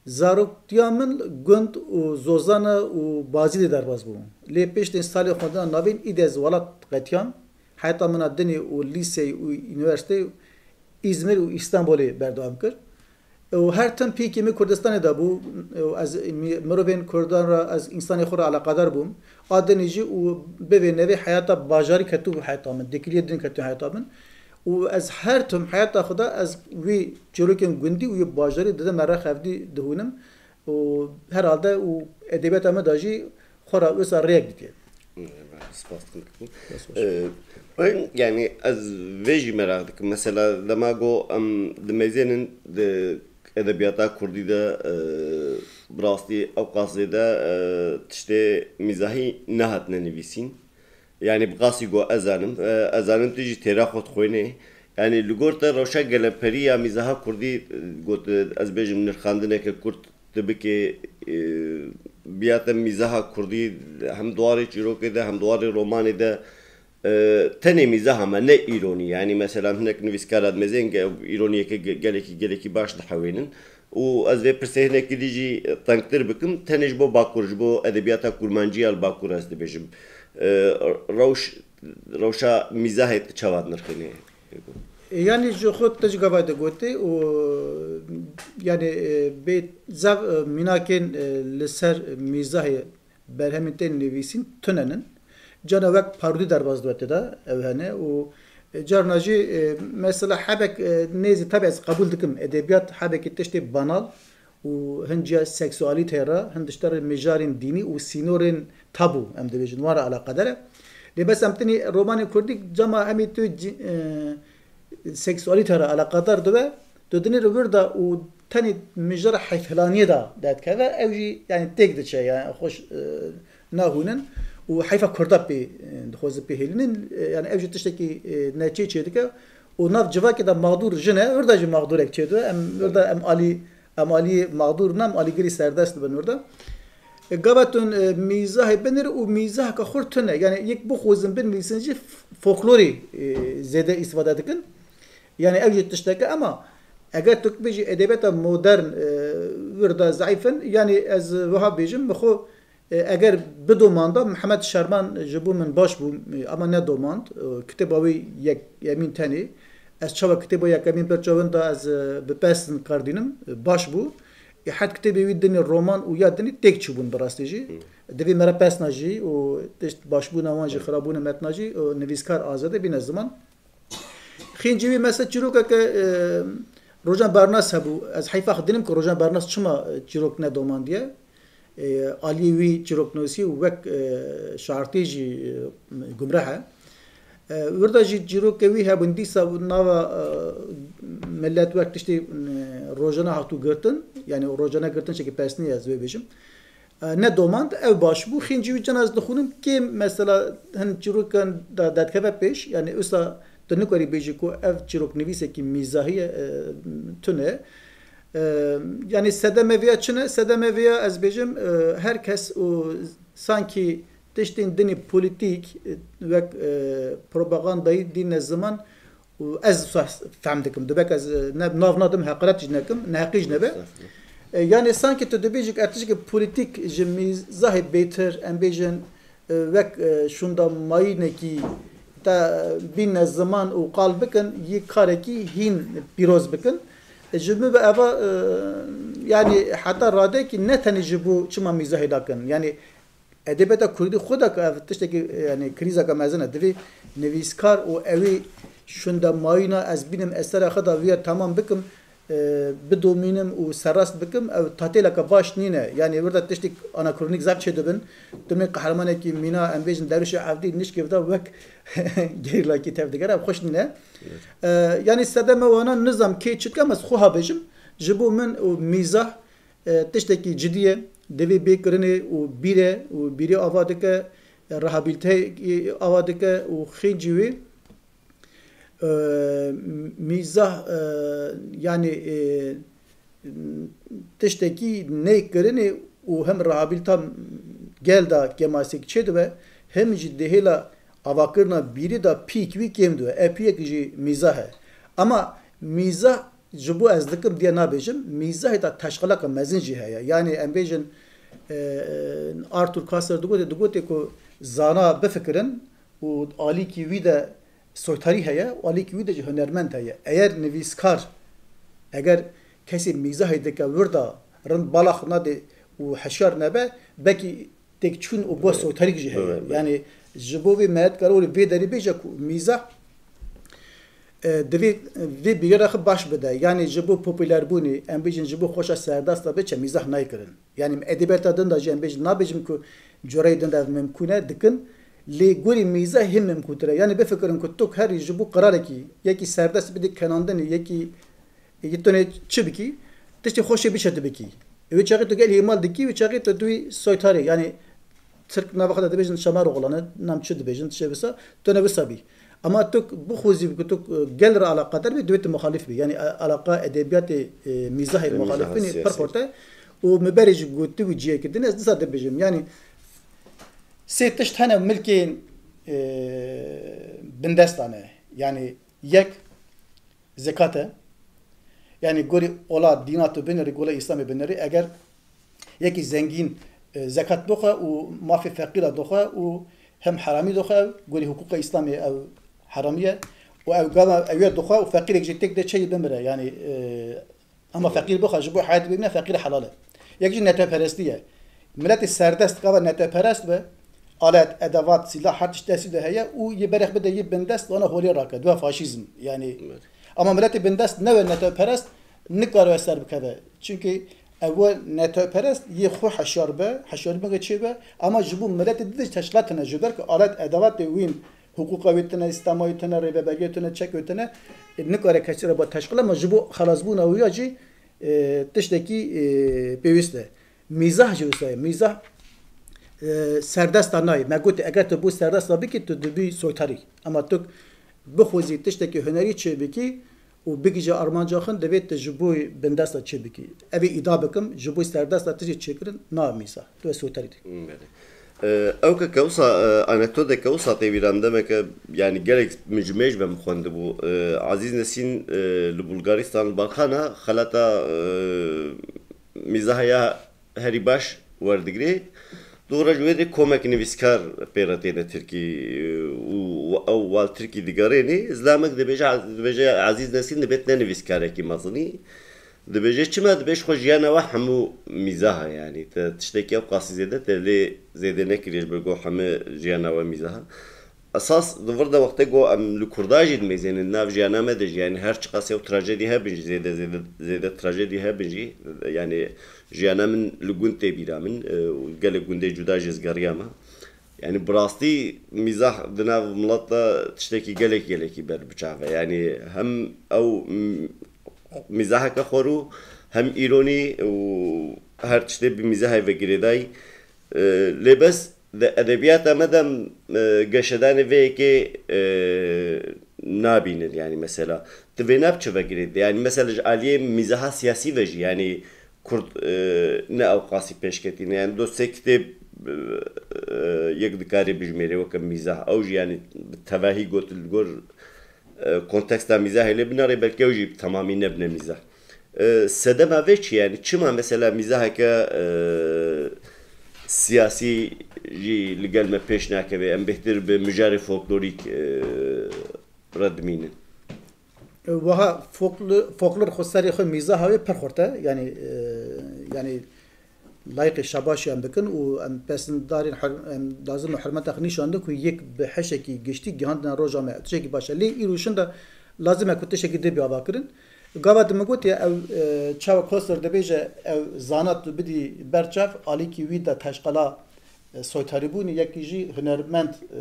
Zaroktiya min gund û Zozane û Bazîdê derbas bû. Lê piştên salê xwendina navîn îdî ez welat qetiyam. Heyata min a dinê û lîseyê û unîversîteyê Îzmir û Îstanbulê berdewam kir. Û her tim pîkê min Kurdistanê de bû. Û ez mi-, mirovên Kurdan re, ez însanê xwe re eleqedar bûm. A dinê jî û bivê nevê heyata bajarî ketibû heyata min. Dêkiliyê din ketibû heyata min. Û ez her tim heyata xwe de ez wî çîrokên gundî û yê bajarî dide me re xevdî dihûnim. Û herhalde û edebiyata me de jî xwe re wisa rêyek ditiye. Spas dikim. Ee, ben, yani ez vê jî meraq dikim. Mesela dema go em dimezênin di edebiyata kurdî de, e, bi rastî ew qas zêde, e, tiştê mîzahî nehatine nivîsîn. Yani bi qasî go ez zanim, e, ez zanim tu jî têra xwe dixwînî. Yani li gor te rewşa geleperiya mîzaha kurdî, e, got, e, ez bêjim nirxandineke kurt tu bikê, e, biyate mîzaha kurdî hem di warê çîrokê de hem di warê romanê de, e, tenê mîzaha me ne îronî. Yani mesela hinek nivîskara dimezên ge-, îroniyeke ge-, gelekî, gelekî baş dihewênin. Û ez vê pirsê hinekî dî jî tengtir bikim, tenê ji bo Bakur, ji bo edebiyata kurmancî ya li Bakur ez dibêjim. E, rewş-, rewşa mîzahê tu çawa dinirxînî? E, yanî ji xwe tu ji gava de gotê û, yanî, e, bê zaf, e, mînakên, e, li ser mîzahê berhemên tên nivîsîn tune nin. Carna wek parodî derbas dibe tê de ew hene û, e, carna jî, e, mesela hebek, e, nêzî tabi ez qebûl dikim. Edebiyat hebekî tiştê banal û hin ciya seksualîteyê re, hin diştera mijarên dînî û sînorên tabû, em dibêjin, wan re eleqedar e. Lê bes em tenê romanên kurdî cema em ê tu ci-, e, seksualîte re eleqedar dibe, tu dinê li wir de û tenê mijara heyfhilaniyê de derdikeve, ew jî, yani, têk diçe, yani, xweş, e, nahûnin û heyfa Kurda pê, e, dixwaze pê hêlinin, e, yani, ew jî tiştekî, e, neçê çêdike û nav civakê de mexdûr jin e, wir de jî mexdûrek çêdibe, em wir de em alî, em alî mexdûr ne, em alîgirî serdest dibin wir de. E, gava tu, e, mîzahê binêrî û mîzaheke xurt tune. Yani yek bixwazin binivîsin jî f-, folklorî, e, zêde îstîfade dikin. Yani ew jî tişteke, ama eger tu bêjî edebiyata modern, e, wir de zeîf in, yani ez wiha bêjim, min xwe, e, eger bidomanda, Mihemed Şerman ji bo min baş bû, e, ama nedomand. E, kitêba wî yek-, yekemîn tenê. Ez çawa kitêba yekemîn pir çawin da ez, e, bi pesn qerdînim, e, baş bû. Ê het kitêbê wî dinê roman û ya dinê têk çûbûn bi rastî jî. Divê me re pesna jî û tişt başbûna wan jî, xirabûna metna jî û nivîskar azade bîne ziman. Xêncî wî mesela çîrokeke, e, Rojan Bernas hebû. Ez heyfa xwe dinim ku Rojan Bernas çima, e, çîrok nedomandiye. E, aliyê wî çîroknusî û wek, e, şartî jî, e, gumrah e. E, wir de jî çîrokê wî hebûn, dîsa nava, e, millet wek tiştê, e, rojane hatû girtin, yani rojane girtin şekî pesnî ez wê bêjim. E, ne domand, ew baş bû. Xêncî wî cena ez dixwînim kêm mesela hin çîrokan da derdikeve pêş, yani usta Tu nikarî bêjî ku ev çîroknivîsekî mîzahî ye, e, tune. E, yanî sedeme vêya çi ne? Sedeme vêya ez bêjim, e, her kes û sankî tiştên dinî polîtîk, e, wek, e, propagandayî dîne ziman û ez wisa fehm dikim. Dibek ez, e, ne, nav nadim, heqaret jî nekim, neheqî jî nebe. Estağfurullah. E, yanî sankî tu dibêjî ku ev tiştekî polîtîk ji mîzahê bêtir, em bêjin, e, wek, e, şûnda mayînekî te bîne ziman û qal bikin, yî karekî hîn pîroz bikin. E, ji min ve eva, e, yanî heta radekî ne tenê ji bo çima mîzahê nakin. Yanî edebiyata kurdî xwe de ku ev tiştekî, e, yanî krîzeke mezin e. Divê nivîskar û ewî şûnda mayîna ez bînim, ez sera xwe de viya temam bikim, e, bidomînim û serrast bikim, ew tatêleke baş nîne. Yanî wir de tiştîk anakronîk zaf çêdibin. Tu min qehremanekî mîna, em bêjin derwişê evdî nişkê da wek gerîlakî tevdigere, ev xweş nîne. Evet. E, yanî sedeme wana nizam kê çi dikem, ez xweha bêjim. Ji bo min û mîzah, e, tiştekî cidî ye. Divê bê kirinê û bîre û bîrê ava dike, e, rehabiliteyê ava dike û xêncî wê E, mîzah, e, yanî, e, tiştekî neykirinê û hem rehabilita gel de kêmasek çêdibe, hem jî di hêla avakirina bîrî de pîk wî kêm dibe. Ev pîyek jî mîzah e. Ama mîzah ji bo ez dikim diye nabêjim, mîzahê de teşqilaka mezin jî heye. Yanî em bêjin, e, Arthur Koestler digotê, digotê ku zana bifikirin û alîkî wî de soytarî heye û alîkî wî de jî hunermend heye. Eger nivîskar, eger kesê mîzahê dike wir de rind bala xwe nade û hişyar nebe, belkî têkçûn û bo soytarîk jî heye. Evet, evet. Yanî ji bo vê me dikare were vê derî bêje ku mîzah, e, divê vê bîrera xwe baş bide. Yanî ji bo popûlerbûnê, em bêjin ji bo xweşa serdasta biçe mîzah nayê kirin. Yanî edebiyata din de jî em bêjin, nabêjim ku cureyê din de ev mimkûn e, dikin, lê gorî mîzah hê mimkûntir e. Yanî bifikirin ku tu herî ji bo qiralekî, yekî serdest bidî kenandinê, yekî, yekî tunê çi bikî, tiştê xweşê biçe tu bikî. Wê çaxê tu gel hêmal dikî, wê çaxê tu duyî soytarê, yanî Tirk nava xwe de dibêjin şamar oğlanı, nam çi dibêjin, tiştê wisa, tu ne wisa bî. Ama tu bixwezî ku tu gel re alaqadar bî, divê tu muxalif bî. Yanî a-, alaqa edebiyatê, e, mîzahê, e, muxalif mîzaha bînî siyasî pir xurt e. Û min berê jî gotibû cihekî din, ez dîsa dibêjim. Yanî sê tişt hene milkên, e, bindestan e. Yanî yek, zekat e. Yanî gorî ola dîna tu binêrî, gola Îslamê binêrî, eger yekî zengîn, e, zekat doxe û mafê feqîra doxe û hem heramî doxe, gorî hiqûqa Îslamê ew heramî ye. Û ew gava ew ye doxe û feqîrek jî têk de çeyî bimire. Yanî, e, ama feqîr bixe, ji bo heyatê bimîne, feqîr helal e. Yek jî neteperestî ye. Miletê serdest gava neteperest be, alet, edevat, sîlah, her tişt destî de heye û yê berek bide yê bindest, wana holê rake, dua faşîzm. Yanî, evet, ama miletê bindest nebe neteperest, nikare ser bikeve. Çimkî ew neteperest yê xwe heşyar be, heşyarî bike çê be, ama ji bo miletê dide teşkilat tine, ji ber ku alet, edevatê wîn, hiqûqa wê tine, îstema wê tine, rêveberiya tine, çek wê tine, e, nikare kesî re ba teşkil, ama ji bo xelasbûna wî ya jî, e, tiştekî, e, pêwîst e. Mîzah jî wisa ye. Mîzah, e, serdesta nayê. Me gotî, eger tu bû serdesta bikî, tu dibî soytarî. Ama tu bixwezî tiştekî hunerî çêbikî û bigihîje armanca xwe, divê tu ji bo bindesta çêbikî. Ev ê îdia bikim, ji bo serdesta tiştê çêkirin, na mîzah. Tu yê soytarî dî. Belê. E, ew ke kewsa, e, anekdoteke wisa tê bîra min demeke, yanî gelek min ji mêj ve min xwendibû. E, Azîz Nesîn, e, li Bulgaristan, li Balkana xelata, e, mîzaha ya herî baş werdigirê. Dû re ji wê de komek nivîskar pê re têne Tirkî, û, û ew wal Tirkî digerênê. Zilamek dibêje, dibêje Ezîz Nesîn dibêt ne nivîskarekî mezinî. Dibêje çima? Dibêje xwe jiyana we hemû mîzah e, yanî te tiştekî ew qasî zêde te lê zêde nekiriye ji ber ku hemû jiyana we mîzah e. Esas di vir de wextê ku em li Kurda jî dimêzênin, nav jiyana me de jî, yanî her çiqas ew trajedî hebin jî, zêde, zêde, zêde trajedî hebin jî, yanî jiyana min li gund tê bîra min, e, û gelek gundê cuda jî ez geriyame. Yanî bi rastî mîzah di nav milet de tiştekî gelek, gelekî ber bi çav e. Yanî hem ew, m-, mîzaheke xwerû, hem îronî û her tiştê bi mîzahê ve girêdayî. E, lê bes di edebiyata me de, e, geşedanê vê yekê, e, nabînin, yanî mesela. Tu vê ne bi çi vekirî? Yanî mesela ji aliyê mîzaha siyasî ve jî, yanî Kurd, e, ne ew qasî pêşketî ne. Yanî dostê kitêb, e, yek dikarê bijmêrê weke mîzah. Ew jî yanî bi tevahî gotin li gor, e, konteksta mîzahê lê binarê, belkî ew jî bi temamî nebine mîzah. E, sedema vê çi ye? Yanî çima mesela mîzaheke, e, siyasî jî li gel me pêş nakeve? Em bêhtir bi mijarê folklorîk, e, re dimînin. Wiha folklo-, folklor xwe serê xwe mîzaha wê pir xurt e. Yanî, e, yanî layîqê şabaşê em bikin û em pesindarên hur-, em lazim û hurmeta xwe nîşan din ku yek bi hişekî giştî gihandine roja me. Tiştekî baş e. Lê îro şin de lazim e ku tiştekî dê bê avakirin. Gava di min gotiye ew, e, çawa Koster dibêje ew zana tu bidî ber çav, alîkî wî de teşqela, e, soytarîbûnê, yekî jî hunermend, e,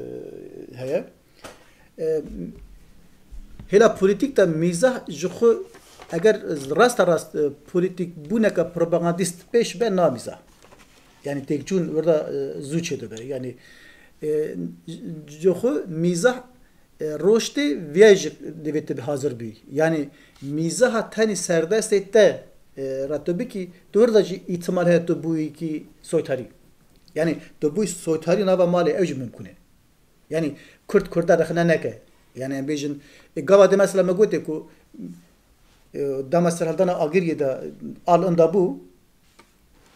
heye. E, hêla polîtîk de mîzah ji xwe eger rasta rast, e, polîtîkbûneke propagandîst pêş be, na mîzah. Yanî têkçûn wirda, e, zû çêdibe. Yanî, e, ji xwe mîzah, e, roştê viya jî divê tu hazir bî. Yanî mîzaha tenî serdestê te, e, re tu bikî, tu wirda jî îtimal heye tu bûyîkî soytarî. Yanî tu bûyî soytarî nava malê ew jî mimkûn e. Yanî Kurd Kurda rexne neke. Yanî em bêjin, e, gava de mesela me gotê ku, e, dema serhildana Agiriyê de al inda bû,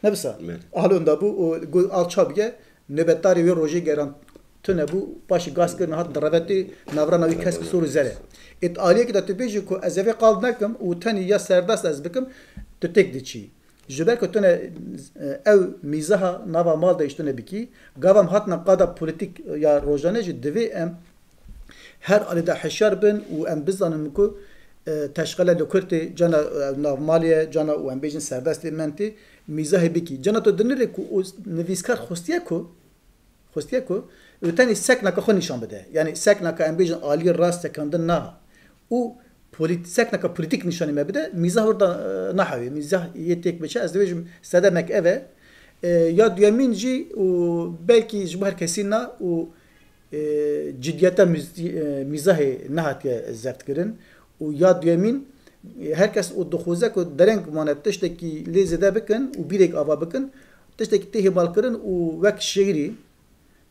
ne wisa? Belê. Al inda bû û got al ça bike, nöbetdarê wê rojê geran tune bû, paşê gaz kirin, hat direvê tê, navrana wî kesk sor û zer e. Ê tu aliyekî de tu bêjî ku ez ê vê qal nekim û tenî ya serdest ez bikim, tu têk diçî. Ji ber ku tune, e, ew mîzaha nava mal de ji tune bikî, gava em hatine qada polîtîk ya rojane jî divê em her alî de hişyar bin û em bizanin ku, e, teşqele li kurtê cana, e, navmalê ye, cana û em bêjin serdestê mentê mîzahê bikî. Cana tu dinirê ku û nivîskar xwestiye ku, xwestiye ku li tenê seknaka xwe nîşan bide. Yanî seknaka em bêjin aliyê rast sekandin na û polît-, seknaka polîtîk nîşanî me bide, mîzah orada, e, nahewê. Mîzah yê têk biçe, ez dibêjim sedemek ev e. E, ya duyemîn jî û belkî ji bo her kesî na û, e, cidiyeta mîz-, e, mîzahê nehatiye zeft kirin. Û ya duyemîn, e, her kes û dixwaze ku dereng mane tiştekî lê zêde bikin û bîrek ava bikin, tiştekî tê hêmalkirin û wek şêrî,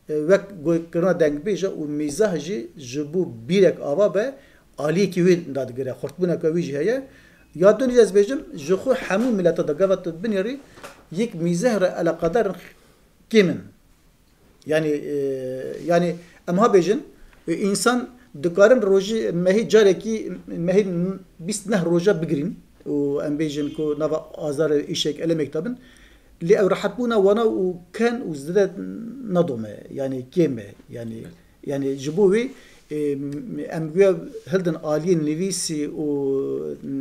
e, wek goykirina dengbêje û mîzah jî ji bo bîrek ava be, aliyekî wê dadigire, xurtbûneke wî jî heye. Ya dûnî ez bêjim, ji xwe hemû mileta de gava tu binêrî, yek mîzeh re eleqedar in kêm in. Yanî, e, yanî em ha bêjin, e, însan dikarin rojî mehî carekî, mehî bîst neh roja bigirîn û em bêjin ku nava azar û îşek elemek de bin. Lê ew rehetbûna wana û ken û zêde nadome, yanî kêm e. Yanî, yanî ji bo wê, e, em guya hildin aliyê nivîsî û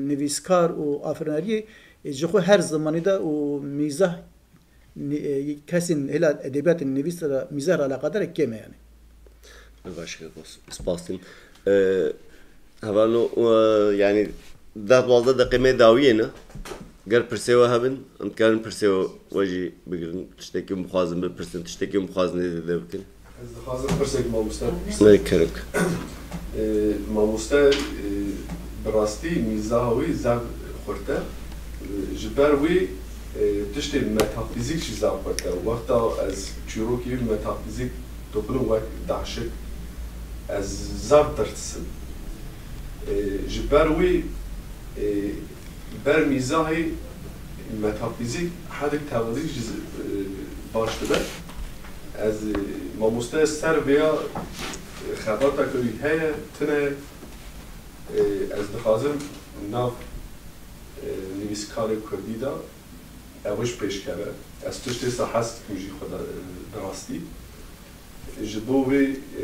nivîskar û afirîneriyê, e, ji xwe her zimanî de û mîzah ni-, e, kesên hêla edebiyatê nivîs re, mîzah re eleqedar e kêm e yanî. Baş e, spas dikim. E, Hevalno, e, yanî deh duwazdeh deqê me dawiyê ne. Ger pirsê we hebin, em dikarin pirsê we, we jî bigirin. Tiştekî em bixwazin bipirsin, tiştekî em bixwazin ê zêde bikin. Ez dixwazim pirsek mamoste bipirsim. Ne kerem. E, mamoste, e, bi rastî mîzaha wî zaf xurt e. E, ji ber wî, e, tiştê metafîzîk jî zaf xurt e. Wexta ez çîrokî wî metafîzîk dixwînim wek daşik, ez zaf dirtisim. E, ji ber wî, e, ber mîzahê metafîzîk hedik tevazîk jî, e, baş dibe. Ez, e, mamoste ser vêya, e, xebateke wî heye, tune ye. E, ez dixwazim nav, e, nivîskarê kurdî de ew jî pêş keve. Ez tiştê sa hez dikim jî xwe de, e, bi rastî. Ji bo wê, e,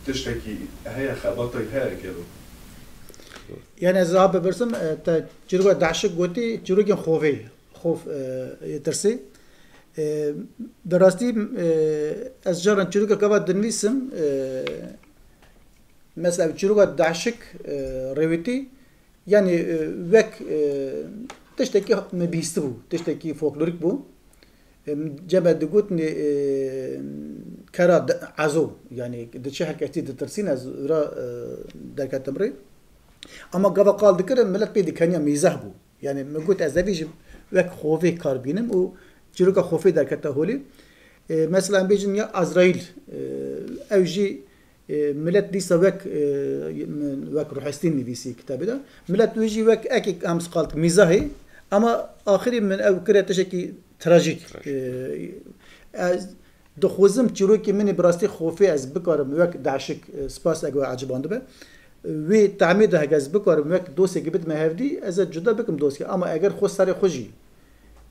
tiştekî heye, xebata wî heye gelo. Yanî ez a bipirsim, e, te çîroka daşik gotî, çîrokên xovê, xof, e, yê tirsê. E, bi rastî, e, ez caran çîrokek ava dinivîsim, e, mesela çîroka daşik, e, rêwîtî, yanî, e, wek, e, tiştekî me bihîstibû, tiştekî folklorîk bû. E, cem me digotin, e, kera de-, ezo, yani diçe her kesî ditirsîn ez ra, e, derketim rê. Ama gava qal dikirim, millet pê dikeniya mîzah bû. Yani min got ez evî jî wek xovê kar bînim û çîroka xofê derkete holê. E, mesela em bêjin ya Azraîl, e, ew jî, e, millet dîsa wek, e, min wek ruhestîn nivîsî kitabê de. Millet wê jî wek ekek em qal mîzahê, ama axirî min ew kire tiştekî trajîk. Trajîk. E, ez dixwazim çîrokê min ê bi rastî xofê ez bikarim wek deşik, e, spas ego ecibandibe. Wê temê de heke ez bikarim wek dostekî bidime hevdî, ez ê cuda bikim dostekî. Ama eger xwe serê xwe jî,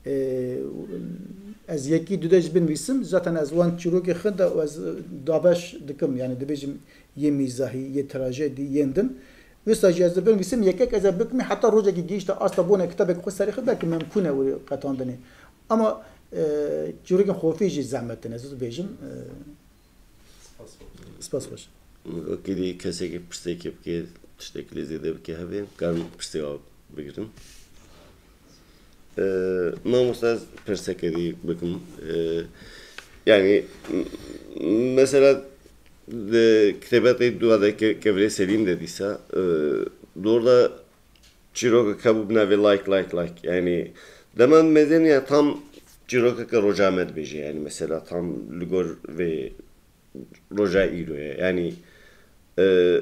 e, ez yekî dude jî binivîsim, zaten ez wan çîrokê xwe de û ez dabeş dikim. Yani dibêjim yê mîzahî, yê trajedî, yên din. Wisa jî ez dibinivîsim, yekek ez ê bikimî heta rojekî gihîşte asta bona kitabek xwe serê xwe belkî mimkûn e wê qetandinê. Ama, e, çîrokên xofî jî zehmet in, ez dibêjim, e, Spas xweş. Wekî dî kesekî pirsêkê bike, tiştekî lê zêde bike hebe, karin pirsê wa bigirin. Ee, mamosta ez pirseke dî bikim. Ee, yani, m-, mesela, di kitêbetê dua de ke-, kevirê Selîm de dîsa, ee, dor de çîrokek hebû bi navê Like, Like, Like. Yani, dema mezin ya tam çîrokeke rojame dibêje. Yani, mesela tam li gor vê roja îro ye. Yani, e,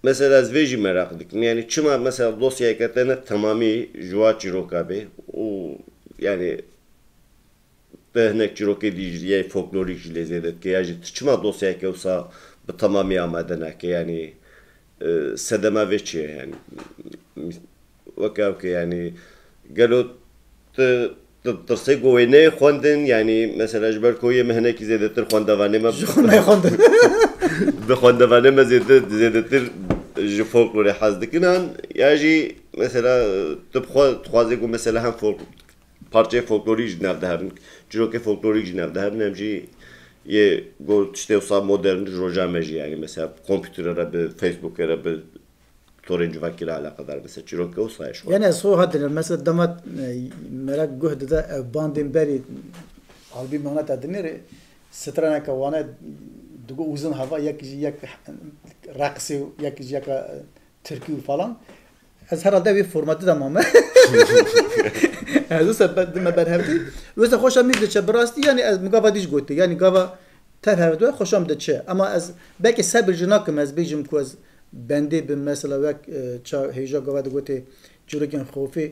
mesela ez vê jî meraq dikim. Yani, çima mesela dosyayeke te ne temamî ji wa çîroka bê û, yani, te hinek çîrokê dî jî yê folklorîk jî lê zêde dike, ya jî tu çima dosyayeke wisa bi temamî amade nake? Yanî, e, sedema vê çi ye? Yanî, weke ew ke, yanî, gelo tu, tu tirsê ku wê neyê xwendin, yanî, mesela, ji ber ku yê me hinekî zêdetir xwendevanê me Ji xwe neyê xwendin. Bi xwendevanê me zêde-, zêdetir ji folklorê hez dikin an, ya jî, mesela, tu bi xwe dixwazê ku, mesela, hem folk-, parçeyê folklorî jî nav de hebin, çîrokê folklorî jî nav de hebin, em jî yê got tiştê wisa modern ji roja me jî, yanî mesela kompûterê re bi, Facebookê re bi, torên civakî re eleqedar, mesela çîrokê wisa ye ji xwe. Yani ez xwe hat dinim, mesela dema, e, meraq guh dide, e, bandên berî albî mana te dinêrê, straneke wane digo uzun hava, yek jî yek reqsê, yek jî yeka, e, tirkî û falan. Ez herhalde wê formatî de mame. Ez wisa be-, dime ber hevdî. Wisa xweşa min diçe bi rastî, yani ez min gava dî jî gotî. Yani gava tev hevdî xweşa min diçe. Ama ez belkî sebir jî nakim ez bêjim ku ez bendê bim mesela wek, e, ça hêja gava digotê çîrokên xofê.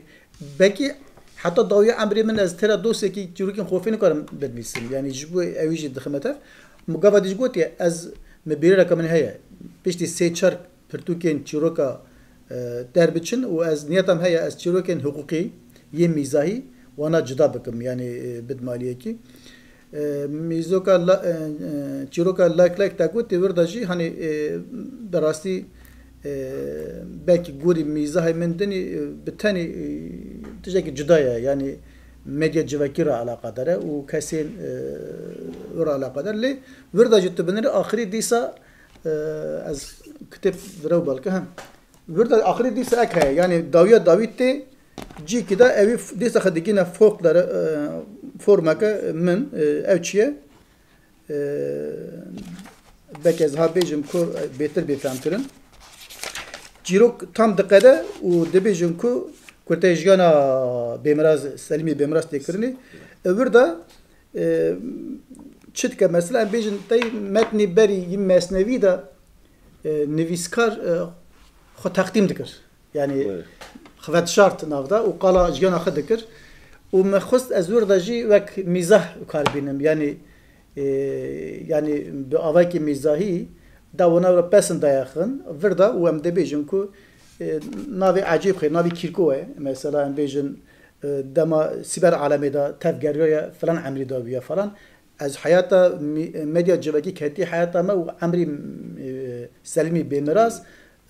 Belkî heta dawiya emrê min ez têra dosekî çîrokên xofê nikarim binivîsim. Yani ji bo ewî jî dixime tev. Min gava dî jî gotiye ez, min bîrereke min heye. Piştî sê çar pirtûkên çîroka, e, derbiçin û ez niyeta min heye ez çîrokên hiqûqî, yên mîzahî wana cuda bikim, yanî, e, bidim aliyekî. E, mîzoka la-, e, e, çîroka Like Like te gotî wir de jî, hanî, e, bi rastî, e, belkî gorî mîzahê min dinî, e, bi tenî, e, tiştekî cuda ye, yanî medya civakî re eleqedar e û kesên, e, wir re eleqedar. Lê wir de jî tu binêrî axirî dîsa, e, ez kitêb vira û belke hem. Wir de axirî dîsa ek heye. Yanî dawiya dawî tê cîkî de ewî f-, dîsa xwe digîne folklore, e, formeke min, e, ew çi ye? E, belkî ez ha bêjim ku bêtir bê fehmkirin. Çîrok tam diqede û dibêjin ku kurteyê jiyana Bêmiraz, Selîmê Bêmiraz tê kirinê. E, wir de, e, çi dike mesela, em bêjin tey metnê berî yî mesnevî de, e, nivîskar, e, xwe teqdîm dikir. Yani Evet. xwe vedişart nav de û qala jiyana xwe dikir. Û me xwest ez wir de jî wek mîzah kar bînim. Yani, e, yani bi avakî mîzahî da wana re pesin daye xin vir de û em dibêjin ku, e, navê ecêb xê, navê kîrko ye. Mesela em bêjin, e, dema sîber alemê de tev geriya filan emrî dawiye falan. Ez heyata mî-, medya civakî ketî heyata me û emrî, e, Selîmî Bêmiraz,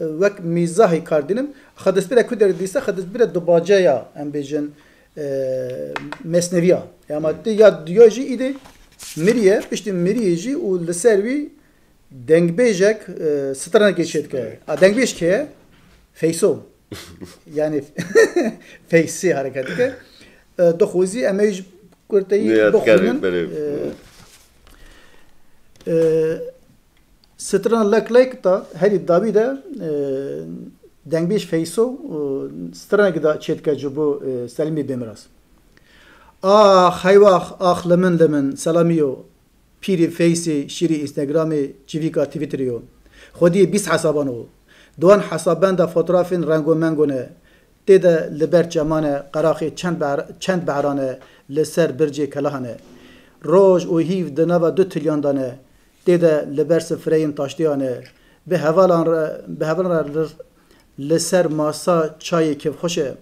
e, wek mîzahî kar dînim. Xwe destpêre ku derê dîsa, xwe destpêre dubaceya, em bêjin, e, mesneviya. Ya ma tê ya duya jî îdê miriye, piştî miriyê jî û li ser wî dengbêjek, e, stranekê çêdike. A dengbêj kê ye? Feyso. Yani Feysê hereket dike. E, dixwazî em ê ji kurteyî Ne ya dikare bixwînin. Berê. E, E, Strana Lek Lek da herî dawî de, e, dengbêj Feyso, e, stranekî da çêdike ji bo, e, Selîmê Bêmiras. Ax heywax, ax limin limin, selamiyo. Pîrî Feysê, şîrî Instagramê, çivîka Twitterê yo. Xwediyê bîst hesaban o. Di wan hesaban de fotografên rengo mengo ne. Tê de li ber çeman e, qeraxê çend behr-, çend behran e, li ser bircê kelahan e. Roj û hîv di nava du tiliyan de ne. Tê de li ber sifreyên taştiyan e. Bi hevalan re, bi hevalan re li, li ser masa çayê kêfxweş e.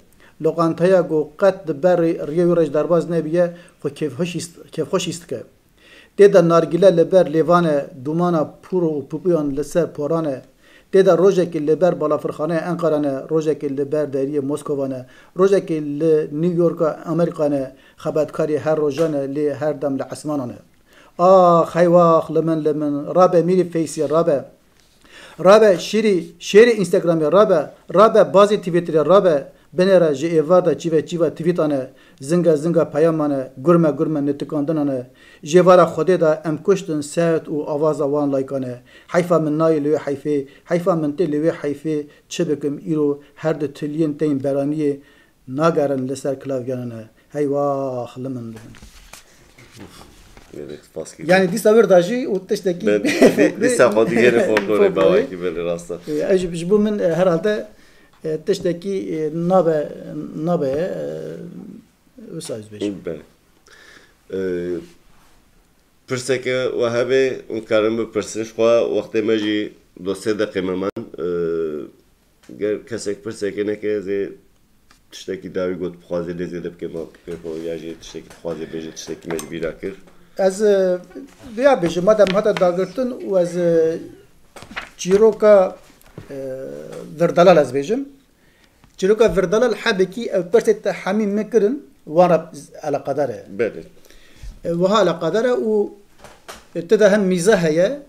Loqanteya ku qet di ber rê-, riyê wî re ji derbas nebiye, xwe kêfxweş îst-, kêfxweş îst dike. Tê de nargile li ber lêvan e, dûmana pûro û pûpûyan li ser poran e. Tê de rojekê li ber balafirxaneya Enqara ne, rojekê li ber deriyê Moskova ne, rojekê li New Yorka Amerîka ne, xebatkarê her rojan e, lê her dem li esmanan e. Ax, heywax, limin, limin, rabe mîrî Feysê, rabe. Rabe şîrî, şêrê Instagramê, rabe, rabe bazê Twitterê, rabe, binêre ji êvar de çîve çîva tweetane, zinga zinga peyamane, gurme gurme nitikandinane. Ji êvara Xwedê de em kuştin sewt û avaza wan laykane. Heyfa min nayê li wê heyfê, heyfa min tê li wê heyfê, çi bikim îro her du tiliyên tên beraniyê, nagerin li ser klavyanine. Heywax, limin, limin. Gelek spas kir. Yani dîsa wir da jî û tiştekî Ben dî-, dîsa xwe digere folklorê folklorê. Bawakî belê rasta. E, ez ji, ji bo min, e, herhalde, e, tiştekî, e, nabe, nabe, e, wisa ez bêjim. Belê. E, pirseke we hebe û karim bipirsin ji xwe, wextê me jî do sê deqê me man. E, Ger kesek pirseke neke, ez ê tiştekî dawî got, bixwaze lê zêde bike, ma pê xwe ya jî tiştekî dixwaze bêje, tiştekî me ji bîra kir. Ez, e, vêya bêjim, madem hate dagirtin û ez, e, çîroka, e, Virdalal ez bêjim. Çîroka Virdalal hebekî ew pirsê te hemî min kirin, wan re eleqedar e. Belê. E, wiha eleqedar e û, e, tê de hem mîze heye,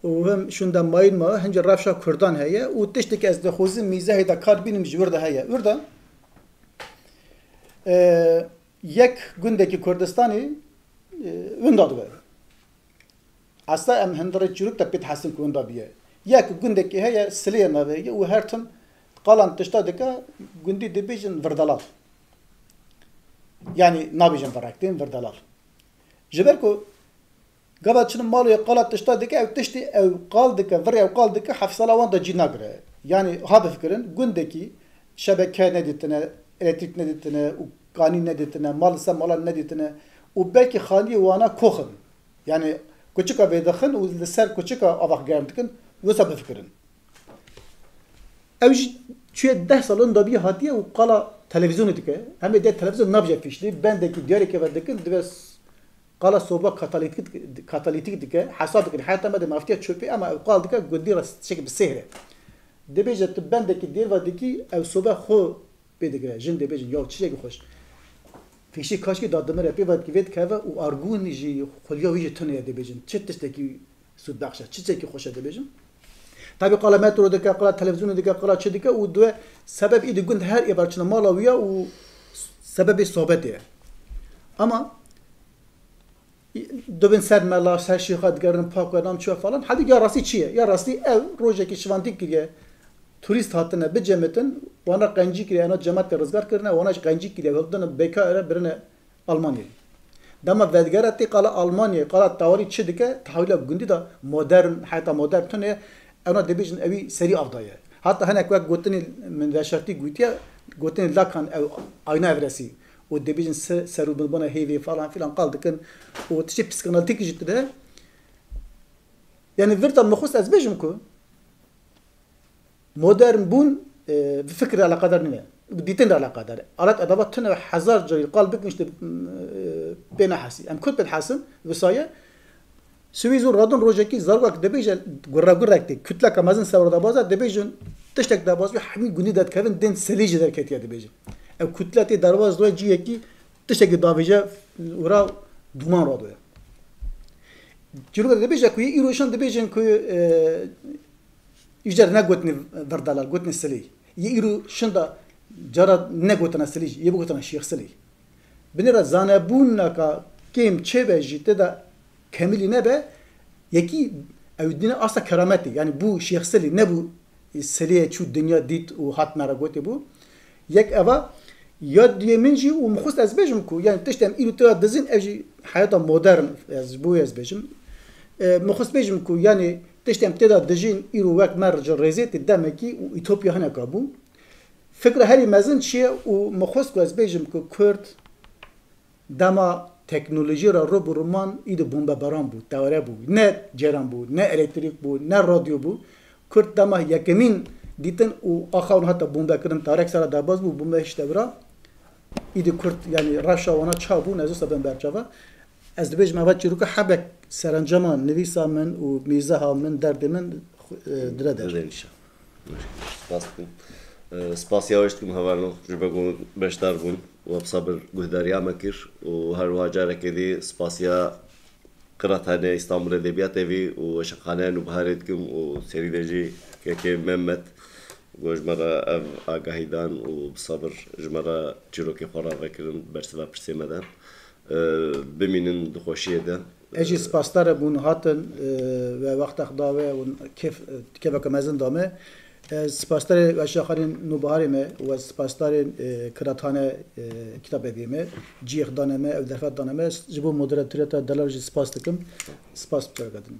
û him şûnda mayîn ma, hin jî rewşa Kurdan heye û tiştekî ez dixwazim mîzehê de kar bînim ji wir de heye. Wir de, e, yek gundekî Kurdistanê, e, winda dibe. Esta em hindirê çîrok de pê dihesin ku winda biye. Yek gundekî heye, Silê ye navê ye û her tim qalan tişta dike, gundî dibêjin Virdalal. Yanî nabêjin Virektên, Virdalal. Ji ber ku Gava çin mal û qala tişta dike, ew tiştî ew qal dike, virê ew qal dike, heft sala wan de cî nagire. Yanî ha bifikirin, gundekî şebeke nedîtine, elektrîk nedîtine û kanî nedîtine, mal li ser malan nedîtine û belkî xaniyê wana kox in. Yanî kuçika vêdixin û li ser kuçika avax germ dikin, wisa bifikirin. Ew jî çûye deh sal in dabî hatiye û qala televîzyonê dike. Em ê dê televîzyon nabêje fîşlî, bendekî diyarê keve dikin, dibe s-, qala soba katalîtîk, katalîtîk dike, hesab dikin. Heta me de maftiya çöpê ama ew qal dike gundî re tiştekî bi sêhr e. Dibêje tu bendekî dêrva dikî, ew sobe xwe pê digire. Jin dibêjin, yaw çiçekî xweş. Fîşî kaşkî dadimire, pê ve dikî vê dikeve û argûn jî xulya wî jî tune ye dibêjin. Çi tiştekî sûdbexş e, çiçekî xweş e dibêjin. Tabî qala metro dike, qala televîzyonê dike, qala çi dike û dibe sebeb îdî gund her êvar çine mala wî ya û sebebê sohbetê ye. Ama dibin ser mela, ser şêxa digerin, pak we nam çi we falan. Halbuki ya rastî çi ye? Ya rastî ew rojekî şivandî kiriye, turîst hatine bicemitin, wana qencî kiriye, ena cematê rizgar kirine, wana jî qencî kiriye, hildine bêka ere birine Almanyayê. Dema vedigere tê qala Almanyayê, qala tewarî çi dike, tahwîla gundî de modern, heta modern tune ye, ewna dibêjin ewî serî av daye. Heta hinek wek gotinê min veşartî gotiye, gotinê Lacan ew ayna evresî. Û dibêjin se-, serûbinbûna hêvê falan filan qal dikin. Û tiştê psîkanalîtîkî jî tune ye. Yanî vir de min xwest ez bêjim ku modern bûn, e, bi fikir re eleqedar nîne. Bi dîtin re eleqedar e. Alet edevat tune hezar carî qal bikin, işte, e, pê nehesin. Em kut pê dihesin, wisa ye. Sivîz û radon rojekî zarokek dibêje, gurregurek tê, kutleka mezin ser dabaza, dibêjin, tiştek derbas bî, hemî gundî derdikevin, dên Silê jî derketiye dibêjin. Ew kutle tê derbas doye ciyekî, tiştekî davêje, wira dûman radoye. Çîroka dibêje ku yê îro şan dibêjin ku, e, Îcar ne gotinê Virdalal, gotinê Silê. Yê îro şinda cara ne gotina Silê jî, yê bigotina Şêx Silê. Binêre zanebûneka kêm çêbe jî tê de kemilî nebe, Yekî ew dîne asta kerametê, yani bû Şêx Selî, nebû Selîye çû dinya dît û hat me re gotê bû. Yek eva, ya duyê min jî û min xwest ez bêjim ku, yani tişt em îro tê de dizin, ev jî heyata modern ez, ji bo ez bêjim. E, min xwest bêjim ku, yani tişt em tê de dijîn îro wek me ji rêzê tê demekî û ütopya hineka bû. Fikra herî mezin çi ye û min xwest ku ez bêjim ku Kurd dema teknolojî re rû bi rû man, îdî bombebaran bû, tewere bû. Ne ceyran bû, ne elektrîk bû, ne radyo bû. Kurd dema yekemîn dîtin û axa wan hate bombekirin, tarek sera derbas bû, bombe hişte vira. Îdî Kurd, yani reşa wana ça bû, ez wisa bin berçava. Ez dibêjim, eva çîroka hebek serencama nivîsa min û mîzeha min, derdê min, e, dire der. Dide nîşan. Spas dikim. E, spasiya we jî dikim hevalno, ji bo ku beşdar bûn û bi sabir guhdariya me kir û her wiha carekê dî spasiya Qirathane Îstanbul Edebiyat Evi û Weşanxaneya Nûbiharê dikim û serî de jî kekê Mehmet ku ji me re ev agahî dan û bi sabir ji me re çîrokê xwe ravekirin, bersiva pirsê me dan. E, bimînin di xweşiyê de. Ez jî spasdar e bûn hatin, e, we wexta xwe da we û kêf, kêfeke mezin da me. Ez spasdarê Weşanxanên Nûbiharê me û ez spasdarên, e, Kirathane, e, Kitabeviyê me, cihê xwe dane me, ew derfet dane me. Ji bo moderatoriyeta delal jî spas dikim. Spas bi te re dikim.